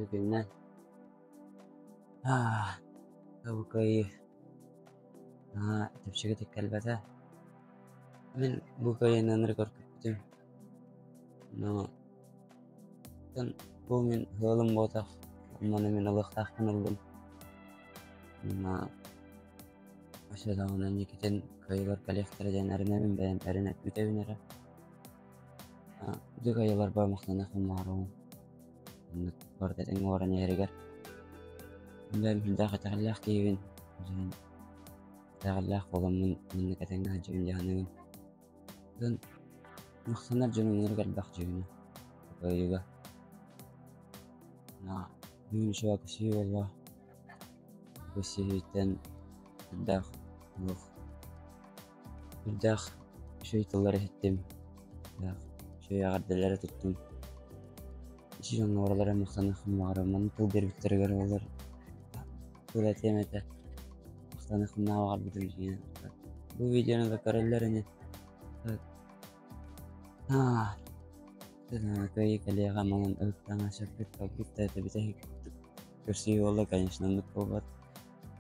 Үтүө күнүнэн. Бу кыайыы наһаа чэпчэкитик кэлбэтэ. Мин бу кыайыыны ынырык көрбүтүм. Но бу мин ыалым буотах, онно мин ылыахтаахпын ыллым. Уонна өссө даҕаны инникитин кыайыылар кэлиэхтэрэ диэн эрэнэбин, бэйэм эрэнэ күүтэбин эрэ. Ити кыайыыларбар махтаныахпын баҕарабын. Оннук барыта тэҥҥэ олорон иһэригэр. Бэйэм сүрдээх итэҕэллээх киһибин. Итэҕэллээх буоламмын маннык этэҥҥэ сылдьабын дии саныыбын. Онон махтанар дьонум ынырык элбэх дьүһүнэ кыайыыга. Бүгүн үчүгэй көрсүһүү буолла. Көрсүһүүттэн сүрдээх олох сүрдээх үчүгэй тыллары иһиттим, сүрдээх үчүгэй эҕэрдэлэри туттум. Ити дьоҥҥо барылара махтаныахпын баҕарабын. Маннык тыл биэрбиттэригэр олор тыл этиэм этэ. Махтаныахпын наһаа баҕарбытым дьиҥинэн. Бу видеону да көрөллөр ини. Кыайыы кэлиэҕэ манан ыһыктаҥа сөппүт талбыт да этэ бүтэһик көрсүһүү буолла, конечно, оннук буолбат.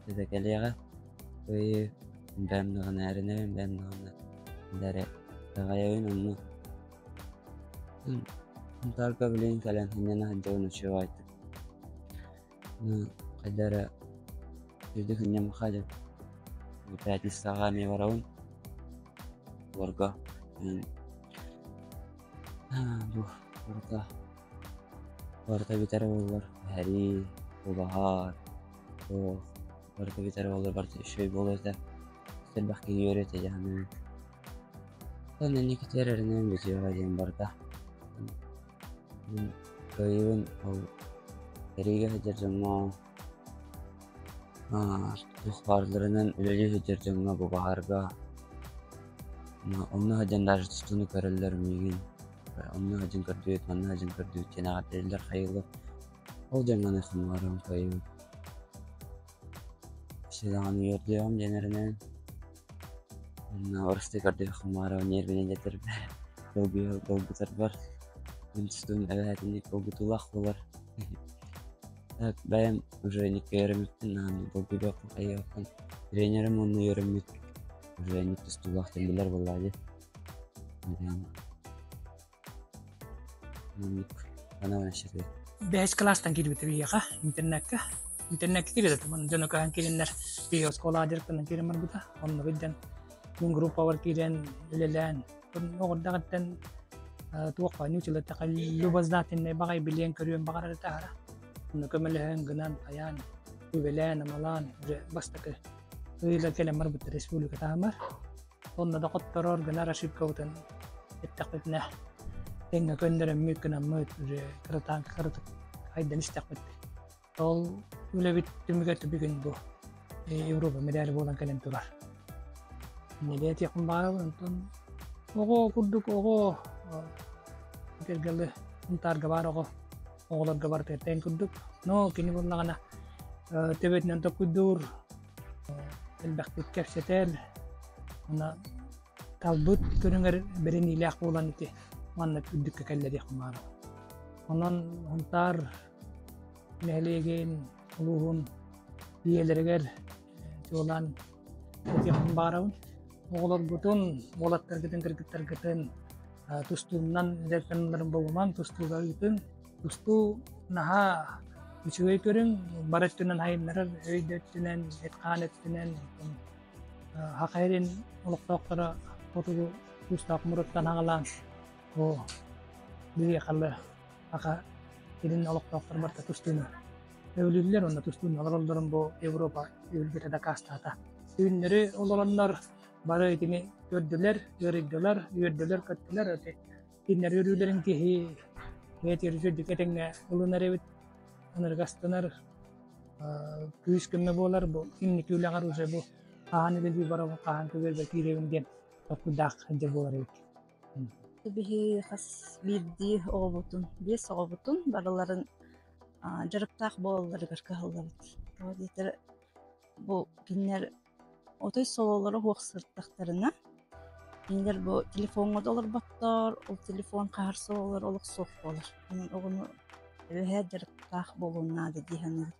Этэ кэлиэҕэ. Кыайыы бэйэм даҕаны эрэнэбин, бэйэм даҕаны эрэ итэҕэйэбин онно. Сунтаарга билигин кэлэн сынньана сылдьабын үчүгэйдик. Хайда эрэ үрдүк сынньаммакка диэн пятницаҕа эмиэ барабын. Олорго бу барыта барыта бүтэрэ буоллар түһэрии, тулаһар, туох барыта бүтэрэ буоллар барыта үчүгэй буолуо этэ. Элбэх киһи үөрүө этэ дии саныыбын. Онон инникитигэр эрэнэбин бүтүөҕэ диэн барыта. Мин кыайыыбын ол сэриигэ сылдьар дьоҥҥо туох баардарынан үлэлии сылдьар дьоҥҥо бу баһаарга онно сылдьан даже тустууну көрөллөр миигин онно сылдьан көрдүбүт манна сылдьан көрдүбүт диэн эҕэрдэлииллэр хайыылар ол дьоҥҥо аны кыайыыбын Өссө даҕаны үөрдүөҕүм диэн эрэнэбин. Уонна орустуу көрдүөххүн баҕарабын ньиэрбинэйдэтэрбэр, долгутарбар мин тустуум эбэһээтинник долгутуулаах буолар. Так бэйэм уже инниккэ үөрэммиппин наһаа долгуйбаппын хайыахпын. Тренерим уонна үөрэммит уже инник тустуулаах диэн билэр буоллаҕа дии. Бэһис кылаастан киирбитэ биһиэхэ интернакка. Интернакка киирбитэ дьоно көһөн киирэннэр биһиги оскуолаҕа дьарыктанан киирэн барбыта. Онно сылдьан мин группабар киирэн үлэлээн оҕурдаҕыттан туох ньуччалаттаха любознательнай баҕай билиэн-көрүөн баҕарар этэ аһара. Онно көмөлөһөн гынан хайаан үбэлээн-амалаан уже бастакы ыйыла кэлэн барбыта республика таһымар. Онно да хотторор гынар ошибкабытын эттэхпитинэ тэҥҥэ көннөрөммүт гынаммыт уже кыратаан кыратык айдан истэхпит. Ол үлэбит түмүгэр бүгүн бу Европа медали буолан кэлэн турар. Иннилэ этиэхпин баҕарабын онтон оҕо курдук оҕо этэргэ Сунтаарга баар оҕо оҕолорго барытыгар тэҥ курдук. Но кини буоллаҕына төбөтүнэн толкуйдуур элбэхтик кэпсэтэр уонна талбыт көрүҥэр бэриниилээх буолан ити манна үрдүккэ кэллэ диэхпин баҕарабын. Онон Сунтаар нэһилиэгин, улууһун ийэлэригэр чуолаан этиэхпин баҕарабын. Оҕолоргутун, уолаттаргытын, кыргыттаргытын тустуунан дьарыктаналларын бобумаҥ, тустууга ыытыҥ. Тустуу наһаа үчүгэй көрүҥ, бары өттүнэн айыннарар, өй да өттүнэн, эт-хаан өттүнэн. Саха сирин олохтоохторо хотугу куустаах муруттан аҕалаан бу биһиэхэ саха сирин олохтоохторо барыта тустууну сөбүлүүллэр уонна тустууну олороллорун бу Европа үһүлгэтэ дакаастаата. Түүннэри олороннор бары итини көрдүлэр, ыарыйдылар, үөрдүлэр-көттүлэр. Кинилэр үөрүүлэрин киһи бэйэтигэр үчүгэйдик этэҥҥэ ылынар эбит, ынырык астынар, күүс-көмө буолар. Бу инники үлэҕэр уже бу хаһан үлэлии барабын, хаһан көбүөрбэр киирэбин диэн толкуйдаах сылдьар буолар эбит. Биһиги хас биирдии оҕобутун, биэс оҕобутун барыларын дьарыктаах буолалларыгар кыһаллабыт. Тоҕо диэтэр бу кинилэр Отой сололоро суох сырыттахтарына, кинилэр бу телефоҥҥа да олорботтор, ол телефон хаһар сололоро олох суох буолар. Онон оҕону Эбэһээт дьарыктаах буолуон наада дии саныыбын.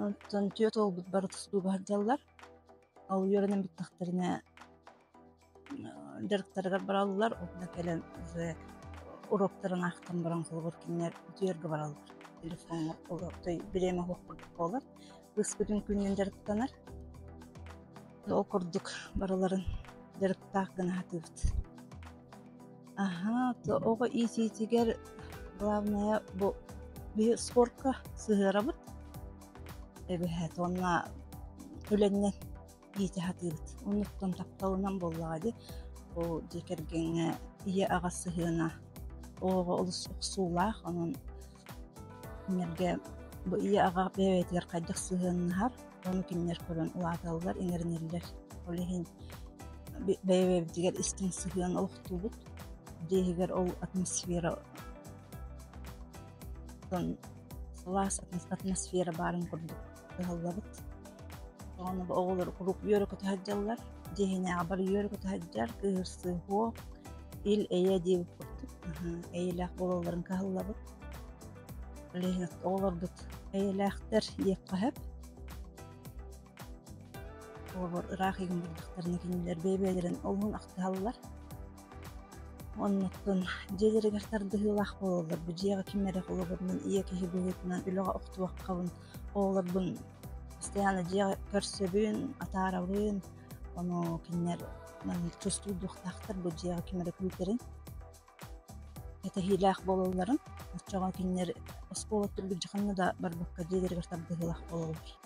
Онтон түөрт уолбут бары тустууга сылдьаллар. Ол үөрэнэн бүттэхтэринэ дьарыктарыгар бараллар уонна кэлэн уже уруоктарын аахтан баран холобур кинилэр утуйарга бараллар. Телефоҥҥа той бириэмэ суох курдук буолар. Кыыспытын күнүн дьарыктанар. Ол курдук барыларын дьарыктаах гына сатыыбыт. Аһаа, то оҕо иитиитигэр главное бу биһи спортка сыһыарабыт. Эбэһээт уонна үлэннэн иитэ сатыыбыт. Оннуттан тапталынан буоллаҕа дии. Бу дьиэ кэргэҥҥэ ийэ-аҕа сыһыана оҕоҕо олус охсуулаах. Онон кинилэргэ бу ийэ-аҕа бэйэ-бэйэтигэр хайдах сыһыаннаһар, ону кинилэр көрөн улааталлар, иҥэринэллэр. Ол иһин бэйэ-бэйэбитигэр истиҥ сыһыан олохтуубут. Дьиэ иһигэр ол атмосфера сылаас атмосфера баарын курдук кыһаллабыт. Ону оҕолор куруук үөрэ-көтө сылдьаллар, дьиэ иһинээҕи бары үөрэ-көтө сылдьар, кыыһырсыы суох, ил-эйэ диэбит курдук эйэлээх буолалларын кыһаллабыт. Ол иһин оҕолорбут эйэлээхтэр диэххэ сөп. Оҕолор ыраах игин бардахтарына кинилэр бэйэ-бэйэлэрин олуһун ахтыһаллар. Оннуттан дьиэлэригэр тардыһыылаах буолаллар. Бу дьиэҕэ ким эрэ холобурунан ийэ киһи быһыытынан үлэҕэ охтубаккабын, оҕолорбун постоянно дьиэҕэ көрсөбүн, атаарабын. Ону кинилэр маннык чувствуйдуохтаахтар бу дьиэҕэ ким эрэ күүтэрин, кэтэһиилээх буолалларын. Оччоҕо кинилэр оскуола түргүдьэ ханна да барбакка дьиэлэригэр тардыһыылаах буолаллар.